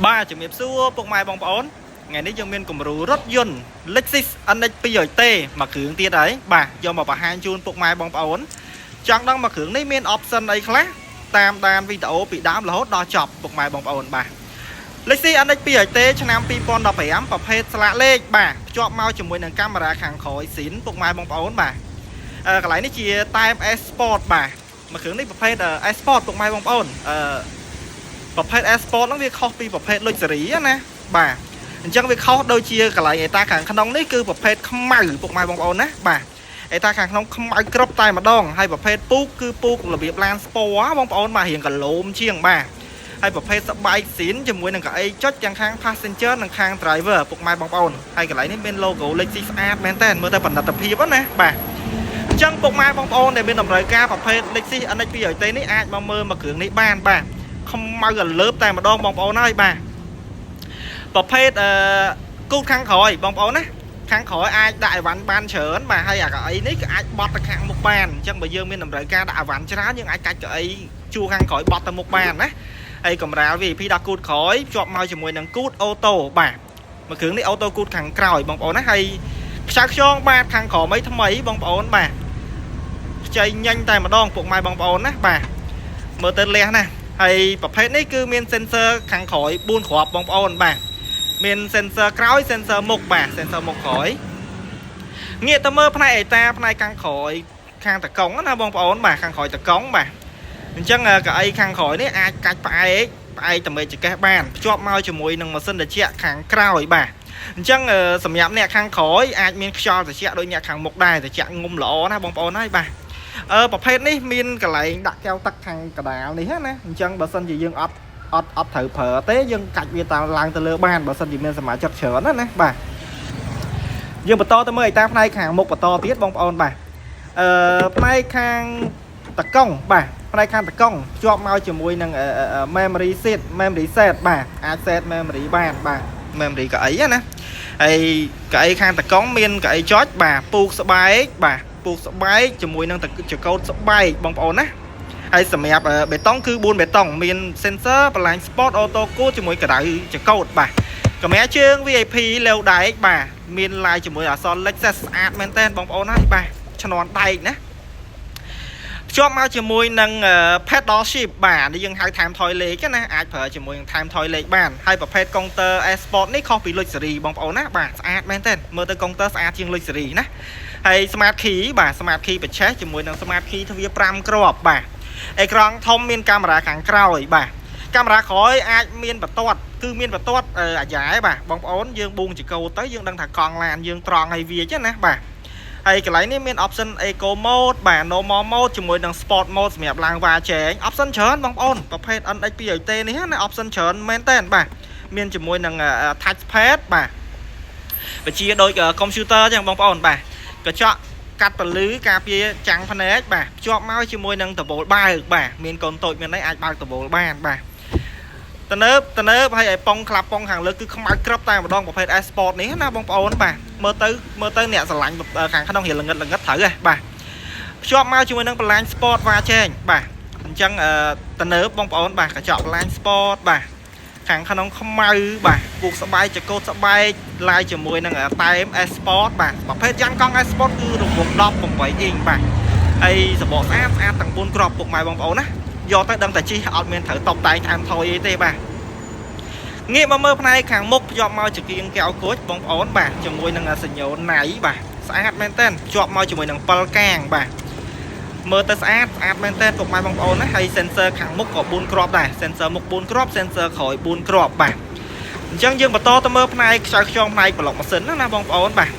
បាទជំរាបសួរពុកម៉ែបងប្អូនថ្ងៃនេះយើងមានគំរូរថយន្ត Lexus NX 200T មួយគ្រឿងទៀតហើយបាទយកមកបង្ហាញជូនពុកម៉ែបងប្អូនចង់ដឹងមួយគ្រឿងនេះមាន option អីខ្លះតាមដានវីដេអូពីដើមរហូតដល់ចប់ពុកម៉ែបងប្អូនបាទ Lexus NX 200T ឆ្នាំ2015ប្រភេទស្លាកលេខបាទភ្ជាប់មកជាមួយនឹងកាមេរ៉ាខាងក្រោយស៊ីនពុកម៉ែបងប្អូនបាទកន្លែងនេះជាតែម S Sport បាទមួយគ្រឿងនេះប្រភេទ S Sport ពុកម៉ែបងប្អូនប្រភេទ S Sport ហ្នឹងវាខុសពីប្រភេទ Luxury ណាបាទអញ្ចឹងវាខុសដូចជាកន្លែងអេតាខាងក្នុងនេះគឺប្រភេទខ្មៅពុកម៉ែបងប្អូនណាបាទអេតាខាងក្នុងខ្មៅគ្រប់តែម្ដងហើយប្រភេទពូកគឺពូករបៀបឡាន sport បងប្អូនបាទរៀងកលោមជាងបាទហើយប្រភេទស្បែកស៊ីនជាមួយនឹងកៅអីចុចទាំងខាង passenger និងខាង driver ពុកម៉ែបងប្អូនហើយកន្លែងនេះមាន logo Lexus ស្អាតមែនតើមើលទៅផលិតភាពណាបាទអញ្ចឹងពុកម៉ែបងប្អូនដែលមានតម្រូវការប្រភេទ Lexus NX 200T នេះអាចមកមើលមកគ្រឿងនេះបានបាទខ្មៅកលើបតែម្ដងបងប្អូនហើយបាទប្រភេទអឺគូតខាងក្រោយបងប្អូនណាខាងក្រោយអាចដាក់អីវ៉ាន់បានច្រើនបាទហើយអាកៅអីនេះក៏អាចបត់ទៅខាងមុខបានអញ្ចឹងបើយើងមានតម្រូវការដាក់អីវ៉ាន់ច្រើនយើងអាចកាច់កៅអីជួរខាងក្រោយបត់ទៅមុខបានណាហើយកម្រាល VIP ដល់គូតក្រោយភ្ជាប់មកជាមួយនឹងគូត auto បាទមួយគ្រឿងនេះ auto គូតខាងក្រោយបងប្អូនណាហើយខ្ចៅខ្យងបាទខាងក្រោមអីថ្មីបងប្អូនបាទខ្ចីញញតែម្ដងពុកម៉ែបងប្អូនណាបាទមើលទៅលះណាហើយប្រភេទនេះគឺមាន sensor ខាងក្រោយ4គ្រាប់បងប្អូនបាទមាន sensor ក្រោយ sensor មុខបាទ sensor មុខក្រោយងាកទៅមើលផ្នែកអេតាផ្នែកខាងក្រោយខាងតកង់ណាបងប្អូនបាទខាងក្រោយតកង់បាទអញ្ចឹងកៅអីខាងក្រោយនេះអាចកាច់ផ្អែកផ្អែកតមេចកេះបានភ្ជាប់មកជាមួយនឹងម៉ាស៊ីនត្រជាក់ខាងក្រោយបាទអញ្ចឹងសម្រាប់អ្នកខាងក្រោយអាចមានខ្យល់ត្រជាក់ដូចអ្នកខាងមុខដែរត្រជាក់ងុំល្អណាបងប្អូនហើយបាទប្រភេទនេះមានកន្លែងដាក់កែវទឹកខាងកដាលនេះណាអញ្ចឹងបើសិនជាយើងអត់អត់អត់ត្រូវប្រើទេយើងកាច់វាតាមឡើងទៅលើបានបើសិនជាមានសមាជិកច្រើនណាណាបាទយើងបន្តទៅមើលឯតាផ្នែកខាងមុខបន្តទៀតបងប្អូនបាទផ្នែកខាងតកង់បាទផ្នែកខាងតកង់ភ្ជាប់មកជាមួយនឹង memory seat memory set បាទអាច set memory បានបាទ memory កៅអីណាហើយកៅអីខាងតកង់មានកៅអីចុចបាទពូកស្បែកបាទពូកស្បែកជាមួយនឹងចកោតស្បែកបងប្អូនណាហើយសម្រាប់បេតុងគឺ4បេតុងមាន sensor blind spot auto គូជាមួយកដៅចកោតបាទកម្រាលជើង VIP លេវដែកបាទមានឡាយជាមួយអក្សរ Lexus ស្អាតមែនតើបងប្អូនហើយបាទឈ្នាន់ដែកណាភ្ជាប់មកជាមួយនឹង paddle shift បាទនេះយើងហៅថែមថយលេខណាអាចប្រើជាមួយនឹងថែមថយលេខបានហើយប្រភេទកុងទ័រ S Sport នេះខុសពី Luxury បងប្អូនណាបាទស្អាតមែនតើមើលទៅកុងទ័រស្អាតជាង Luxury ណាហើយ Smart Key បាទ Smart Key បច្ឆេះជាមួយនឹង Smart Key ទ្វារ5គ្រាប់បាទអេក្រង់ធំមានកាមេរ៉ាខាងក្រោយបាទកាមេរ៉ាក្រោយអាចមានបន្ទាត់គឺមានបន្ទាត់អាយ៉ែបាទបងប្អូនយើងបួងចកោទៅយើងដឹងថាកង់ឡានយើងត្រង់ឲ្យវាចឹងណាបាទហើយកន្លែងនេះមាន option eco mode បាទ normal mode ជាមួយនឹង sport mode សម្រាប់ឡើងវ៉ាជែង option ច្រើនបងប្អូនប្រភេទ NX 200T នេះណា option ច្រើនមែនតើបាទមានជាមួយនឹង touch pad បាទបជាដូច computer ចឹងបងប្អូនបាទកញ្ចក់កាត់ពលឺការពារចាំងភ្នែកបាទភ្ជាប់មកជាមួយនឹងដបូលបើកបាទមានកូនតូចមានអីអាចបើកដបូលបានបាទតនើបតនើបហើយឲ្យប៉ុងក្លាប់ប៉ុងខាងលើគឺខ្មៅក្រឹបតែម្ដងប្រភេទ S Sport នេះណាបងប្អូនបាទមើលទៅមើលទៅអ្នកស្រឡាញ់ខាងក្នុងរៀងល្ងិតល្ងិតត្រូវហ៎បាទភ្ជាប់មកជាមួយនឹង blind spot វ៉ាចែងបាទអញ្ចឹងតនើបបងប្អូនបាទកញ្ចក់ blind spot បាទខាងក្នុងខ្មៅបាទពូកស្បែកចកោតស្បែកឡាយជាមួយនឹងតែម S Sport បាទប្រភេទយ៉ាន់កង់ S Sport គឺរង្វង់18អ៊ីងបាទហើយសបកស្អាតស្អាតទាំង4គ្រាប់ពុកម៉ែបងប្អូនណាយកទៅដឹងតែជិះអត់មានត្រូវតបតែងថែមថយអីទេបាទងាកមកមើលផ្នែកខាងមុខភ្ជាប់មកចង្គៀងកែវគូចបងប្អូនបាទជាមួយនឹងសញ្ញោណៃបាទស្អាតមែនតើភ្ជាប់មកជាមួយនឹង7កាងបាទមើលទៅស្អាតស្អាតមែនតើពុកម៉ែបងប្អូនណាហើយ sensor ខាងមុខក៏4គ្រាប់ដែរ sensor មុខ4គ្រាប់ sensor ក្រោយ4គ្រាប់បាទអញ្ចឹងយើងបន្តទៅមើលផ្នែកខ្ចៅខ្យងផ្នែកប្លុកម៉ាស៊ីនណាបងប្អូនបាទ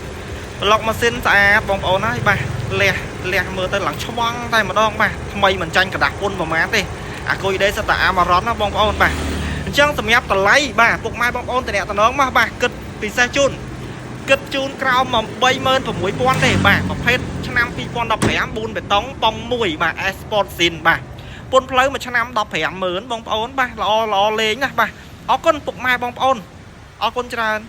ប្លុកម៉ាស៊ីនស្អាតបងប្អូនហើយបាទលះលះមើលទៅឡើងឆ្វង់តែម្ដងបាទថ្មីមិនចាញ់กระดาษពុនប្រហែលទេអាគុយដេសិតតែអាម៉ារ៉ុនណាបងប្អូនបាទអញ្ចឹងសម្រាប់តម្លៃបាទពុកម៉ែបងប្អូនតំណតំណងមកបាទគិតពិសេសជូនគិតជូនក្រោម86,000ទេបាទប្រភេទឆ្នាំ2015 4បេតុងប៉ុង1បាទ S Sport Sin បាទពុនផ្លូវមួយឆ្នាំ150,000បងប្អូនបាទល្អល្អលេងណាបាទអរគុណពុកម៉ែបងប្អូនអរគុណច្រើន។